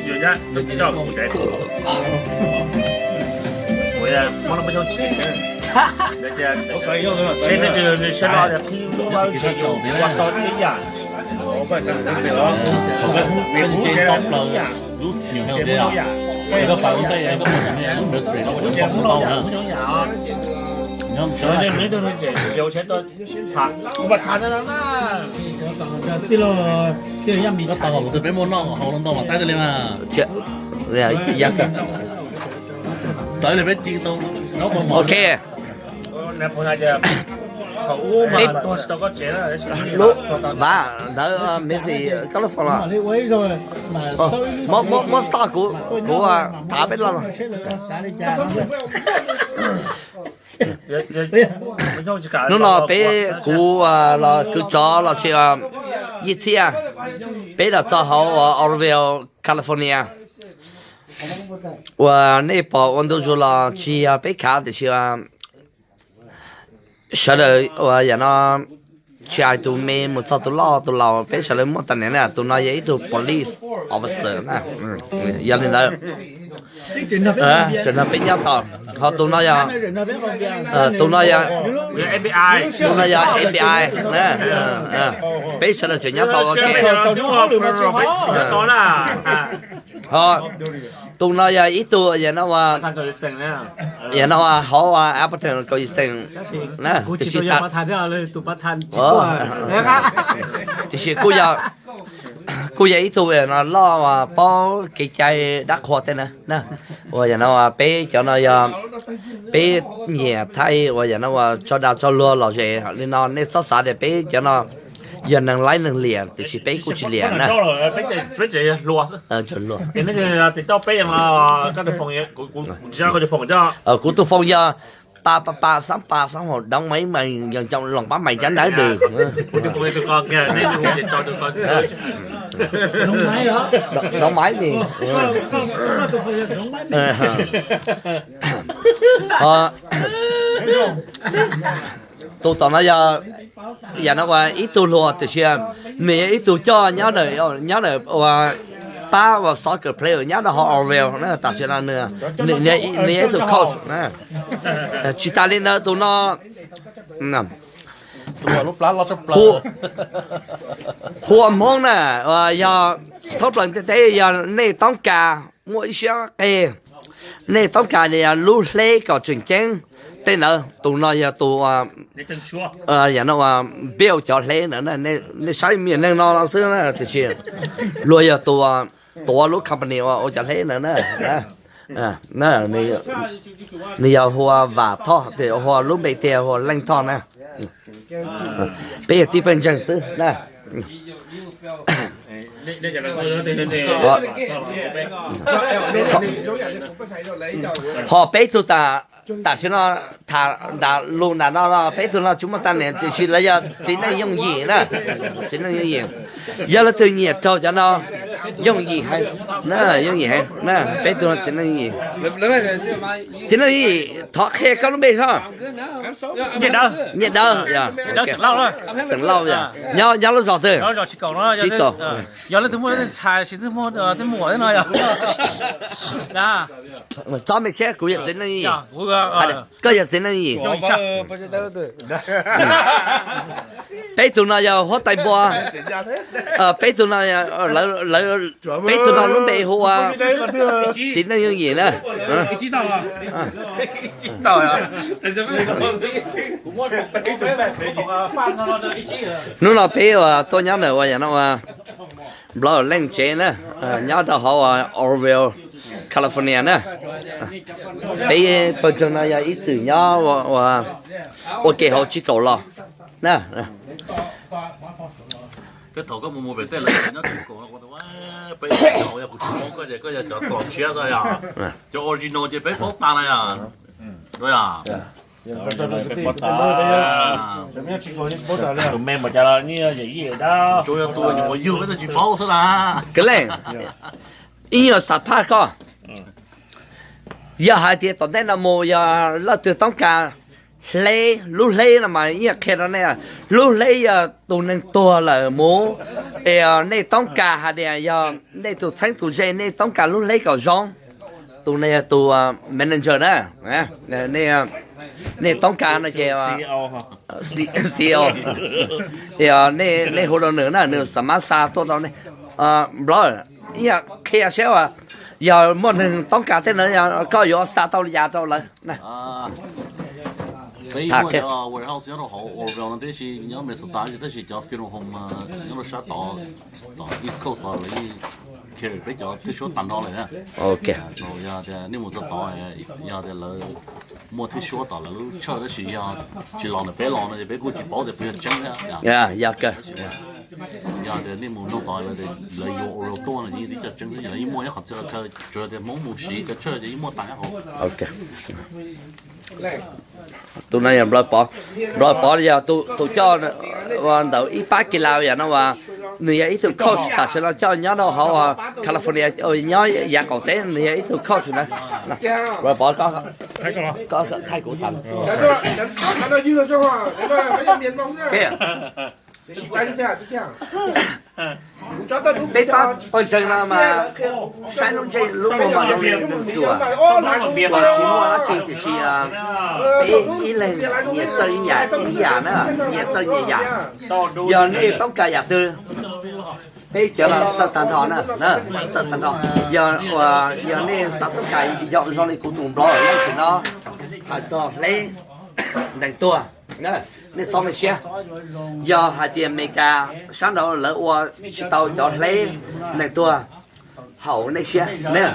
Yog nyab, nws tij loj kuv tsev. Kuv muab lub peb caug tsis, seb nws sab loj qhib lub vawb tsev ua tau tib yam. Kuv tsev muaj tib yam, kuv tsev muaj tib yam, kuv tsev muaj tib yam. Sawv daws nws tug nws tsev tsis ua siab tuaj tham, kuv mam tham ntawm no na. Koj tau hom kuv tus peb muaj noj hauv los ntau mas taib li mas. Tawv li peb ci tau, ok. Lub, Vav, ntawd Messi koj lub foom los. Muab, muab stop kuv, kuv tham peb lo. Hnub no peb, kuv los kwv tsov los sis Yij Txhiaj, peb los txog hauv Oroville, California. Uas nej pom ua ntu zus los tsis yog peb khav tiam sis sawv daws uas yam no tsis hais tus me mus txog tus loj tus laus peb sawv daws muaj tag nrho na. Tus no yog ib tug police officer na. Yog li ntawd, tseem nrog peb nyob tau. Ho tus no yog, tus no yog, tus no yog F B I na. Peb sawv daws tseem nyob tau ua ke. Ho tus no yog ib tug yam no, yam no hauv Appleton Kaus Yis Xees na. Tiam sis kuj yog ib tug no loj uas paub kev cai dab qhua tej na. Uas yam no peb cov no yog peb nyiam thaij uas yam no uas tso dag tso luag lom zem li no, nej txhob xav tias peb cov no yog neeg laib neeg liam, tiam sis peb kuj tsis liam na. Kuv tus foos yog pa pa pa xab pa xab hauv đóng máy mày vòng vòng lòng bấm mày chán đáy đừ. Đóng máy gì? Tus tom no yog, yam no uas ib tug hluas tiam sis nws yog ib tug coj nyob ntawm, nyob ntawm uas pab uas soccer player nyob rau hauv Oroville na, tam sim no nws yog ib tug coach na. Tsis tas li ntawd tus no hu ua Hmoob na, uas yog thoob plaws ntiaj teb yog nej toob kas muaj ib siab qe, nej toob kas yog lub hleb kom tseem ceeb tej ntawd, tus no yog tus yam no uas build cov hleb ntawd, nej saib me nyuam neeg no xwb na, tiam sis luag yog tus tuav lub company uas ua cov hleb ntawd na. Nws yog hu ua Vam Thoj, hu ua lub npe tiag hu ua Leej Thoj na. Peb yog tib pawg ntseeg xwb na. Ho peb tug tam, tam sim no tham nram lus nram no no peb tug no tsis muaj tag niam tiam sis lawv yog txiv neej yooj yim na. Txiv neej yooj yim, yog leej twg nyiam raug cov no yooj yim heev, yooj yim heev na. Peb tug no txiv neej yooj yim. Txiv neej yooj yim, thov qhia koj lub npe soj. Nyiaj Dawb, Xeem Lauj yog, nyob lub zos twg? Tsib Kaum. Txhob me siab, kuv yog txiv neej yooj yim. Koj yog txiv neej yooj yim. Peb tug no yog huab tais npua. Peb tug no, peb tug no lub npe hu ua txiv neej yooj yim na. Hnub no peb uas tuaj nyob ntawm uas yam no uas Nplog leej tsev na, nyob rau hauv Oroville, California na. Peb pawg ntseeg no yog ib txwm nyob ua ke hauv Tsib Kaum los na. Tej thaum koj mus mus pem tej lawv nyob Tsib Kaum no, peb yog kuv tsis paub koj ces koj yog cov tuam tshiab xwb yog. Cov original ces peb paub tas na yog. Tsuas yog tus nyuam qhuav yug peb twb tsis paub xwb na. Kwv Leej, ib nyuag xam phaj koj. Yog hais tias tom ntej no mus yog leej twg toob kas Hleb, lub hleb no mas ib yam qhia rau nej, lub hleb yog tus neeg tuag lawm mus, es nej toob kas hais tias yog nej tus txheeb tus ze, nej toob kas lub hleb kom zoo. Tus no yog tus manager na, nej toob kas no ces C E O, nej hu rau nws na, nws xam mab xa tuaj rau nej. Bro, ib yam qhia seb uas yog muaj neeg toob kas tej no koj yuav xa tau li cas rau lawv? Peb muaj cov warehouse nyob rau hauv Oroville no tib si, nyob Minnesota tab sis cov funeral home nyob rau sab tod, tom East Coast los lawv yeej carry peb cov thawj suab tag nrho lawm na. So yog tias nej mus txog tod, yog tias lawv muaj thawj suab tom lawv lub church tab sis yog tsis los ntawm peb los no ces peb kuj tsis paub tias puas yog tseeb thiab. Yog tias nej mus nug tod lawv yuav Oroville tuaj no ces yeej tib co tseeb xwb, yeej muaj ib qhov txhia chaw, tsuas yog tias Hmoob mus siv cov church ces yeej muaj tag nrho. Tus no yog Nplawg Pov. Nplawg Pov yog tus coj ua ntawm ib pab kis las yam no as, nws yog ib tug coach tam sim no coj nyob rau hauv California, nyob yav qaum teb, nws yog ib tug coach na. Nplawg Pov, koj thaij kuv tas. Peb pab pawg ntseeg no mas saib lub ntsej lub muag mas zoo li neeg ruam, uas tsis muaj dab tsi tiam sis peb ib leeg nyiam txawj ib yam ib yam na, nyiam txawj nyiam yam. Yog nej toob kas yam twg, peb cov no txawj tag nrho na, txawj tag nrho. Yog, yog nej xav toob kas zoo li kuv tus nplog tam sim no hais txog hleb neeg tuag, nej txhob me siab. Yog hais tias Amelikas sab nraud lawv ua tsis tau cov hleb neeg tuag haum nej siab, nej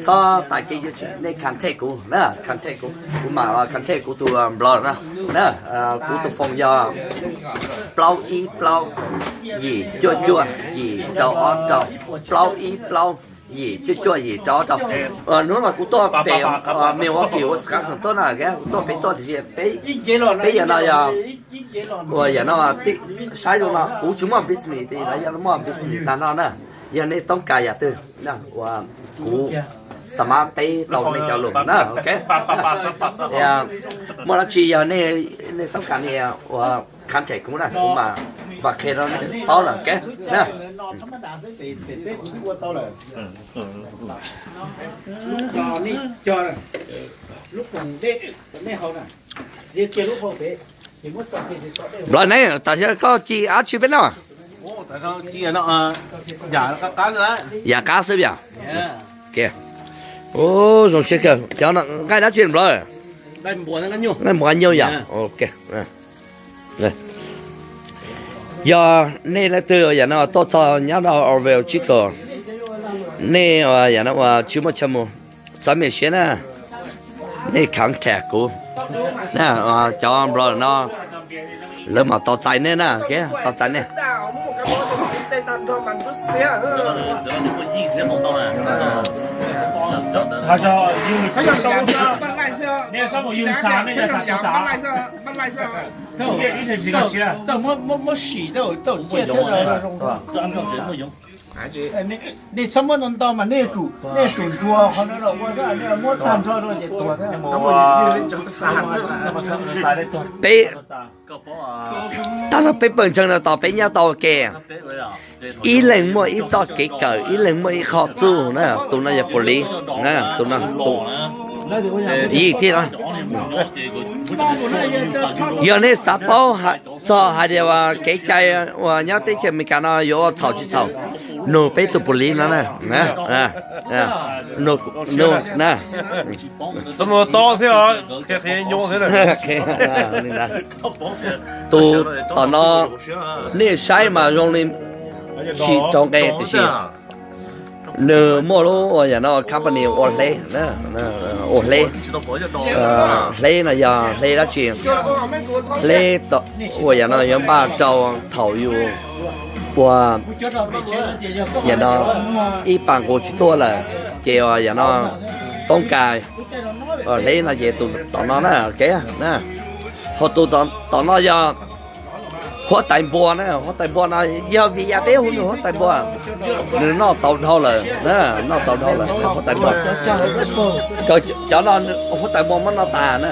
txhob tas kev, nej contact kuv, contact kuv, kuv mam contact kuv tus nplog no. Kuv tus phone yog plaub ib plaub yim cuaj cuaj yim rau ob rau, plaub ib plaub yim cuaj cuaj yim rau ob rau. Hnub no kuv tuaj pem Milwaukee, Wisconsin tuaj na, kuv tuaj pem tuaj tiam sis peb yam no yog, uas yam no saib zoo no kuv tsis muaj business, lawv yog muaj business tag no na. Yog nej toob kas yam twg uas kuv xav mas teb tau nej cov lus na, ok. Muaj dab tsi yog nej toob kas nej uas contact kuv na, kuv mam qhia rau nej paub lawm, ok. Nplog ne, tam sim koj ci dab tsi peb noj? Yam qab xwb yom. Zoo siab kawg. Cov no nqaij dab tsi nplog? Nqaij npua nyuj yom. Yog nej leej twg yam no tuaj txog nyob rau Oroville, Chico, nej yam no uas tsis muaj chaw mus, txhob me siab na, nej contact kuv na, cov nplog no lawv mam tau txais nej na, tau txais nej. Nej txhob muab ntau ntau mas nej tsum, nej tsum ntsuas qhov no los ua, nej muab tag nrho rau ces tuag thiab. Peb, tag nrho peb pawg ntseeg no tos peb nyob tau ua ke. Ib leeg muaj ib txoj kev kawm, ib leeg muaj ib qho txuj na, tus no yog police, tus no, yim thiab no. Yog nej xav paub txog hais tias kev cai uas nyob teb chaws Amelikas no yuav ua txhaum tsis txhaum, nug peb tus police no na. Nug na. Tus tom no, nej saib mas zoo li tsis raug nqe tiam sis nws muaj lub uas yam no company ua hleb, ua hleb. Hleb no yog hleb dab tsi? Hleb uas yam no yuav npaj rau thaum yus ua, yam no ib pas nqus tsis tuaj lawm, ces uas yam no toob kas hleb no ces tus tom no na, ok na. Ho tus tom no yog Huab tais npua na, huab tais npua no yog vim yam peb hu nws huab tais npua, nws noj tau dhau lawm, noj tau dhau lawm huab tais npua. Cov no huab tais npua muab noj tas na.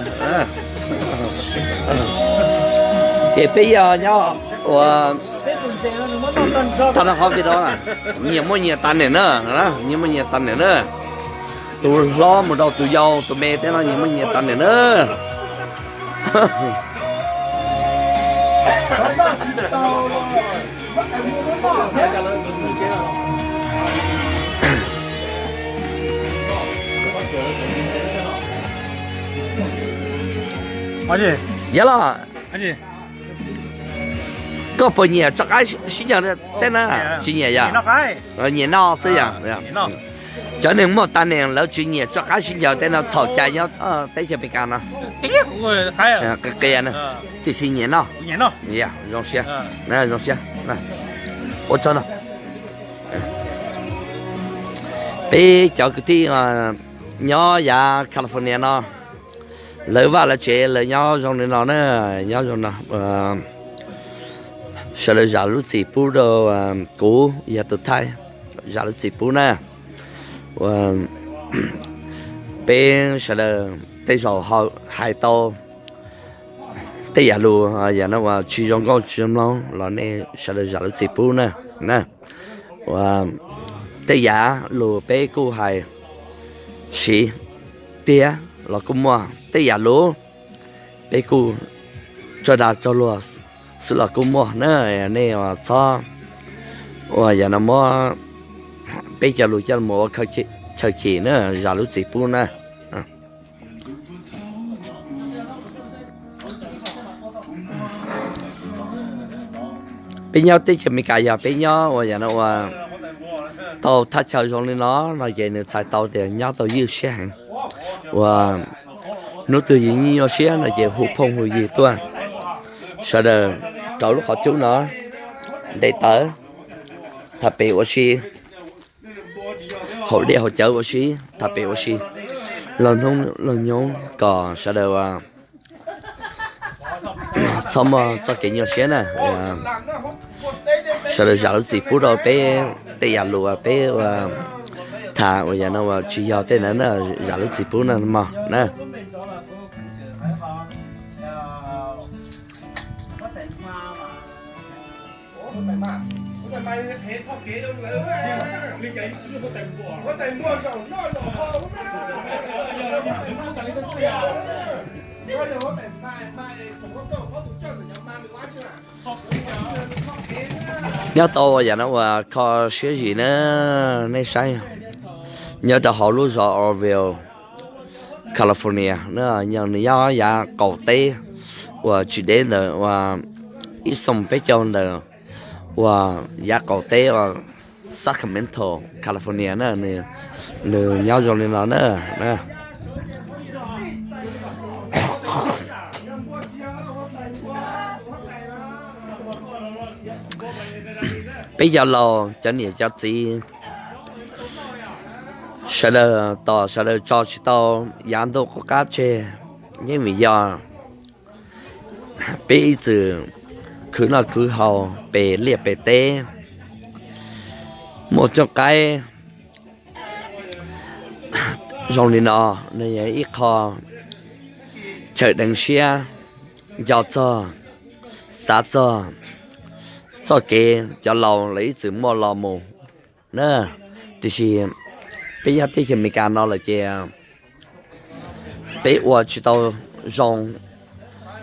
Ces peb yog nyob ua tag nrho qhov vij no, nyias muaj nyias tas niam na, nyias muaj nyias tas niam na. Tus hlob mus rau tus yau tus me tej no nyias muaj nyias tas niam na. Yog los, koj puas nyiam tso qaib sib ncaws tej na? Tsis nyiam yom? Nyiam noj xwb yom? Cov neeg muaj tas niam lawv tsis nyiam tso qaib sib ncaws tej no txhaum cai nyob teb chaws Amelikas no. Qias qias na, tiam sis nyiam noj. Zoo siab, zoo siab. Ua tsaug ntau. Peb cov kwv tij nyob yav California no, lawv vaj lawv tsev lawv nyob zoo li no na, nyob zoo no. Sawv daws zam lub txim pub rau kuv yog tus thaij, zam lub txim pub na. Ua peb sawv daws tej zaum hais tau tej yam lus yam no uas tsis zoo nkauj tsis zoo mloog los nej sawv daws zam lub txim pub na. Ua tej yam lus peb kuj hais siv tiag los kuj muaj, tej yam lus peb kuj tso dag tso luag xwb los kuj muaj na. Nej txhob ua yam no muab peb cov lus coj mus ua chaw chim na, zam lub txim pub na. Peb nyob teb chaws Amelikas yog peb nyob ua yam no ua tau thaj chaw zoo li no no ces nws txhais tau tias nyob tau ywj siab heev. Ua hnub twg yus nyuaj siab no ces hu phooj hu ywg tuaj, sawv daws rau lub qhov cub no ntes tawv, tham pem ua si, haus dej haus cawv ua si, tham pem ua si, laug hnub laug nyoog kom sawv daws txhob muaj txoj kev nyuaj siab na. Sawv daws zam lub txim pub rau peb tej yam lus uas peb ua tham uas yam no uas tsis yog tej ntawd na, zam lub txim pub na mog na. Nyob tau yam no uas kho siab zim na, nej saib, nyob rau hauv lub zos Oroville, California, nws nyob yav qaum teb uas tsis deb ntawm uas ib xoom peb caug ntawm uas yav qaum teb uas Sacramento, California na, nws nyob zoo li no na. Peb cov laus cov niam cov txiv sawv daws tos sawv daws tso tsis tau yav ntuj qub qab tseg, yeej vim yog peb ib txwm khwv noj khwv haus pem liaj pem teb, muaj cooj qaib zoo li no, nws yog ib qho chaw deev siab, nco txog, xav txog txoj kev cov laus lawv ib txwm muaj los mus na. Tiam sis peb nyob teb chaws Amelikas no lawm ces peb ua tsis tau zoo,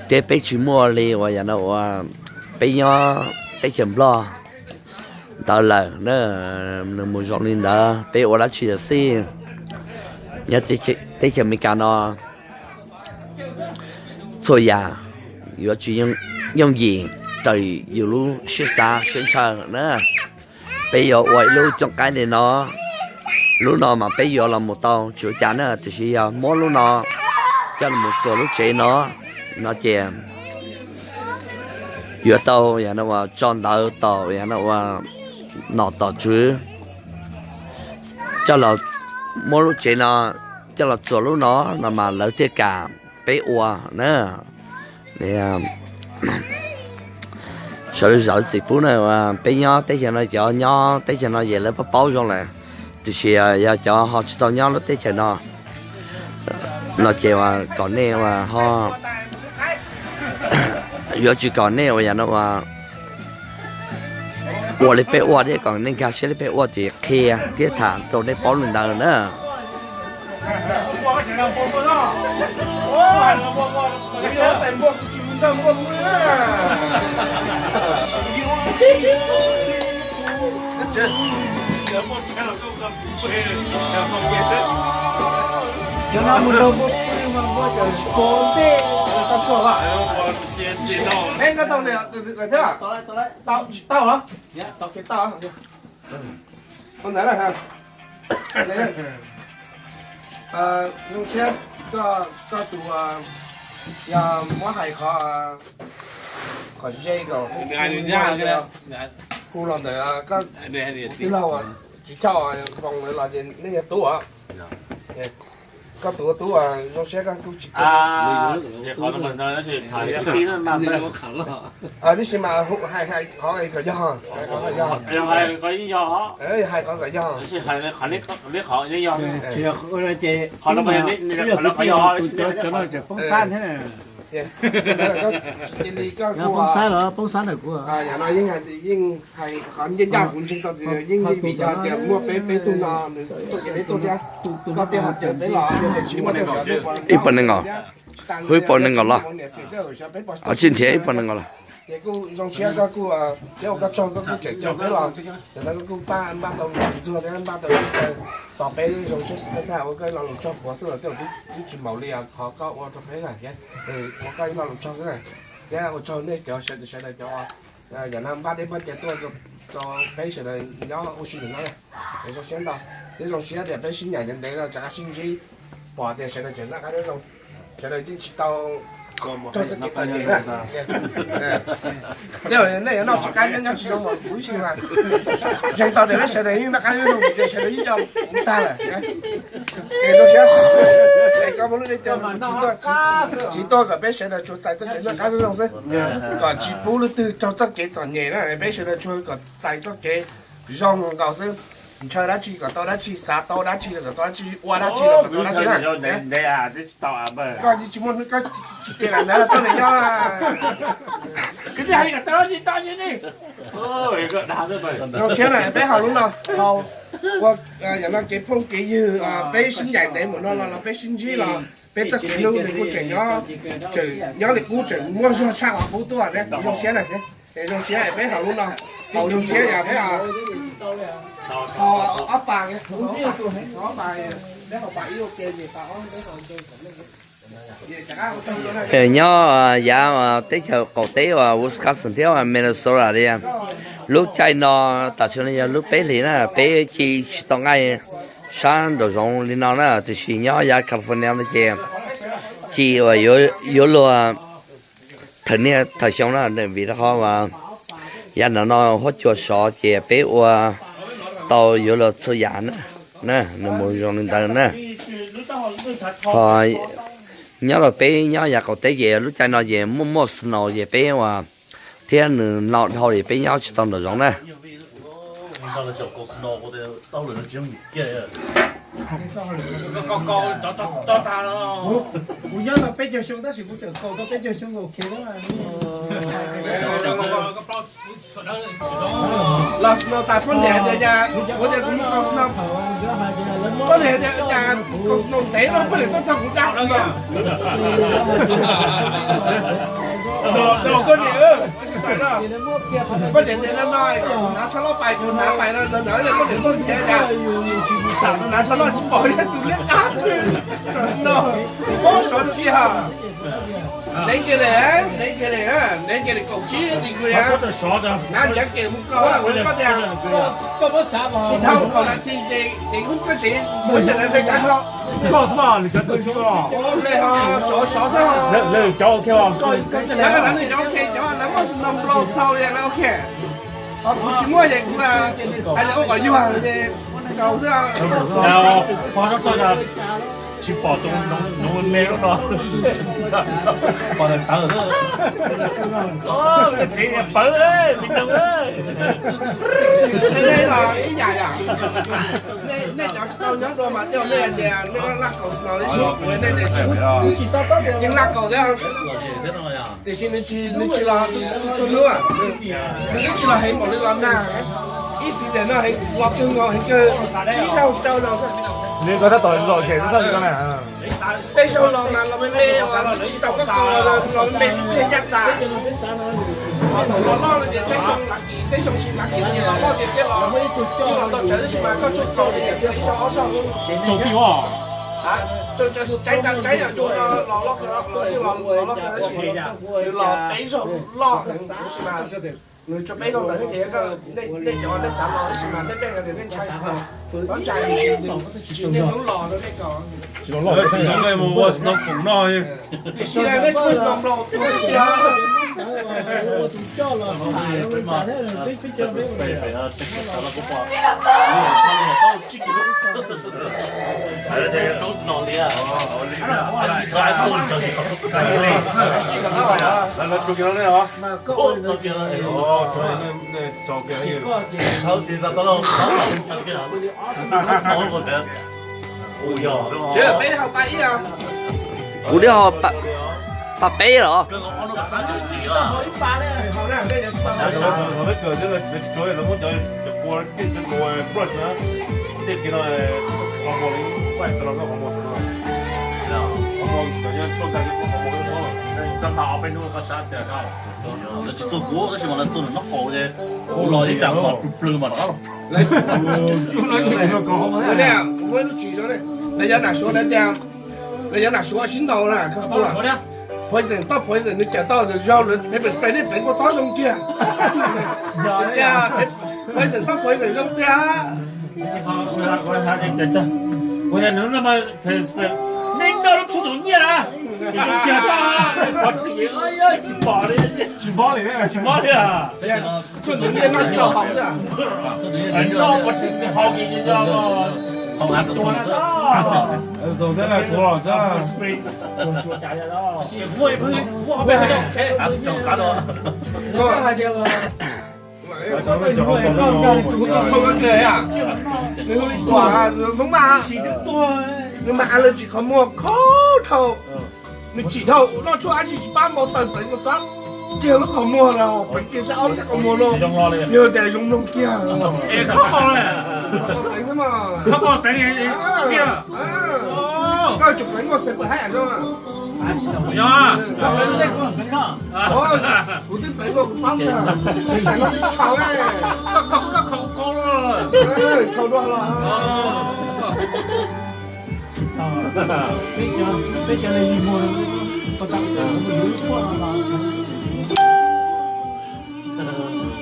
thiab peb tsis muaj li uas yam no uas peb nyob teb chaws Nplog ntawd lawm na. Nws mus zoo li ntawd peb ua dab tsi lawm xij. Nyob teb chaws Amelikas no txhua yam yuav tsis yooj yim raws yus lub siab xav siab ntshaw na. Peb yuav ua ib lub cooj qaib li no, lub no mas peb yuav los mus tau tsis ua cas na, tiam sis yog muab lub no coj los txuas lub tsev no, no ces yuav tau yam no uas tso ntawv tom yam no uas nom tom tswv coj los, muab lub tsev no coj los txuas lub no, no mas lawv thiaj kam peb ua na. Tiam Sawv daws zam lub txim pub na, peb nyob teb chaws no, cov nyob teb chaws no ces lawv paub paub zoo lawm, tiam sis yog cov ho tsis tau nyob lub teb chaws no no ces uas kom nej uas ho yuav tsis kom nej uas yam no uas ua li peb ua thiab, kom nej nkag siab li peb ua ces qhia thiab tham rau nej paub li ntawd na. Tsis tau los? Tau ntawd lawm. Zoo siab, koj tus, yog muab hais qhov, qhov ze kom hu los ntawm koj tij laug Tsis Choj Voos lawv los ces nej yog tub os. Koj tus ua tub, zoo siab koj kuj tsis, tab sis mas hais, hais qhov kom yog, hais qhov kom yog. Cia li koj, yam no yeej, yeej hais qhov ncaj ncaj kuv ntseeg tau tias yeej vim yog tias muaj peb, peb tug no nws tuaj ces peb tuaj thiab, koj thiaj ho caw peb los, yog tias tsis muaj tej zaum ib puas nees nkaum, hu ib puas nees nkaum los, tsis nrhiav ib puas nees nkaum los. Ces kuj zoo siab koj kuj, thiab ua koj tsaug koj kuj tseem caw peb los, yog no koj kuj pab npaj tau ntxuag thiab npaj tau tos peb zoo siab xwb tag ua koj ib lo lus tsaug qhuav xwb los twb tsis maum li qhov koj ua rau peb na thiab, ua koj ib lo lus tsaug xwb na. Thiab ua tsaug nej cov sawv daws cov, yam no npaj dej npaj cawv tuaj rau peb sawv daws nyob ua si ntawm no na. Es zoo siab ntau, thiab zoo siab tias peb sib nyaim ntev ntev no rov qab sib ntsib, pom tias sawv daws tseem noj qab nyob zoo, sawv daws yeej tsis tau raug txoj kev txom nyem na. Tej zaum nej yuav noj tsis qab nyob nyob tsis zoo mas kuv ib si mas ntseeg tau tias peb sawv daws yeej noj qab nyob zoo tias sawv daws yeej yog kuv tag lawm. Es zoo siab, es koj muab lub dej cawv mus tsis tuaj kom peb sawv daws tsuas txais txoj kev noj qab nyob zoo xwb, kom tsis pub leej twg raug txoj kev txom nyem na, peb sawv daws tsuas kom txais txoj kev zoo nkaus xwb. Ntshaw dab tsi kom tau dab tsi, xav tau dab tsi los kom tau dab tsi, ua dab tsi los kom tau dab tsi na. Koj tsis muaj, koj tsis tias lam ntawd tau nws nyob. Zoo siab na, peb haus lub no, haus ua, yam no kev phooj kev ywg, peb sib ncaim ntev mus no los peb sib ntsib los peb txoj kev hlub nws kuj tseem nyob, tseem nyob li qub, tseem muaj zog tshaj qhov qub tuaj thiab. Zoo siab na, es zoo siab peb haus lub no, haus zoo siab yog peb haus ob pas, ob pas, peb haus pas ib ua ke, peb haus Nyob yav teb chaws qaum teb uas Wisconsin thiab Minnesota li, lub caij no tam sim no yog lub peb hlis na, peb ci tsis tau nqaij sab nraum zoov li no na, tiam sis nyob yav California no ces ci uas yuav luag thawm niaj thawm xyoo na, vim rau qhov yav no no huab cua sov ces peb ua tau yuav luag txhua yam na, nws mus zoo li ntawd na. Ho nyob rau peb nyob yav qaum teb ces lub caij no ces muaj muaj snow ces peb ua thiab nws no dhau li peb nyob tsis tau nraum zoov na. Kuv nyob tau peb caug xyoo tab sis kuv tseem kaus tau peb caug xyoo ok. Los snow tas poj niam hais tias, kuv tias kuv mus kaus snow, poj niam hais tias cas kuv kaus snow ntev no poj niam tuaj txog kuv dab snow. Poj niam tias no no, kuv hnav tsho loj pais, kuv hnav pais no ntawd poj niam tuaj nrhiav cas tsis xam hnav tsho loj tsis pom tus liab qab no. Pob sov tiag. Negative, negative, negative kaum tsib degree. Hnav jacket mus kaus, koj tias tsis dhau kaum nas this ces, ces koj ces muab yam ntawd hle kav dhau. Hle ho sov sov xwb. Lawv cov ok, cov lawv muaj snow blow dhau li lawv ok. Ho kuv tsis muaj ces kuv hais tias ua kom yuag kaus xwb. Tsis pom tus noov me lub no. Pom tawv tawv. Txiv pawv me noog. Nej los ib yam yom. Nej cov tsis tau nyob dua mas tej nej tias nej laj kaus no li, nej tias yeej laj kaus thiab. Tiam sis nws tsis los txhua hnub, nws twb tsis los heev npaum li los nag. Ib xiv tias no heev los twg nkaus heev kawg, tsib zaug rau los xwb. Nws ko tab tom los khem xwb na. Tej zaug los mas los me me, tsis tau koj kaus los me me ncaj tas. Thaum los loj no ces tej xyoo lav kis, tej xyoo tsis lav kis no ces los loj tiag thiab los, los tau tsawv tab sis mas koj tsuas kaus li ib zaug ob zaug. Tsaib tag tsaib yom, cua no los loj kawg, los loj kawg tab sis nws los peb zaug loj heev tab sis mas nws tsuas peb zaug ntawd xwb ces nej cov nej xav los tab sis mas nej pheej tias nej ntshai, txhob ntshai, tsis nej hnub los rau nej kaus. Tsis los loj, tsis mus ua snow foom no. Tiam sis nej tsuas ua snow blow tiag. Lawv tso kiag no ne os. Kuv li ho pab peb los. Lawv tsis txuag kuv tab sis mas lawv txuag nws nraub qaum ces kuv los ib tsam plws plws mas rov qab los. Lawv yog nam suav lawv tias, lawv yog nam suav sib ntaus na. Poison, toj poison nws cawm tau zaug lawv pepper spray nej pleev kua txob zoo kiag. Tias poison, toj poison zoo tiag. Ua cas nws no mas pepper spray, nej noj lub tshuaj tus nyiaj na, zoo kiag tau, pov tseg, tsis pom li, tsis mob li. Tshuaj tus nyiaj noj tsis tau haus xwb. Noj pov tseg haus ces yog tua na. Tus thiab kuv los xwb. Kuv tus thau nws hu li tuam, nws mas, nws mas allergy qhov muag khaub dhau. Nws tsim dhau noj tshuaj dab tsi tsis pab npau taws pleev kua txob kiag lub qhov muag no, pleev kiag ob lub sab qhov muag no, yog tias zoo mloog kiag. Pleev xwb mas. Koj tsum pleev koj xeev pawg haib xwb. Kuv twb pleev koj kuv paub tiag, tsis tas no twb tsis khaus. Khaus dua los.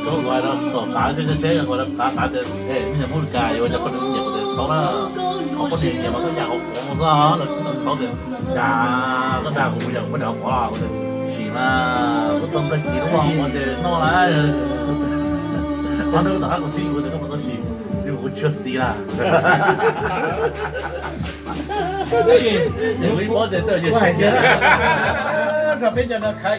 Koj ua tom qav seb seb ua qav qav tias, e, me nyuam Hmoob Meskas yuav cov poj niam kuv tias tau na, qhov poj niam nyiam mas koj yam qhov quav mus xwb, lawv thaub tias, cas koj dag kuv yam poj niam qhov quav los, kuv tias, sim mas kuv tau tag kis lub ua ces noj lawm. Qhov ntawd tom qab kuv sib yuav tias koj puas tau sim, yus kuv tsis yog xiv lawm. Tab sis kuv hais tias, peb cov no khav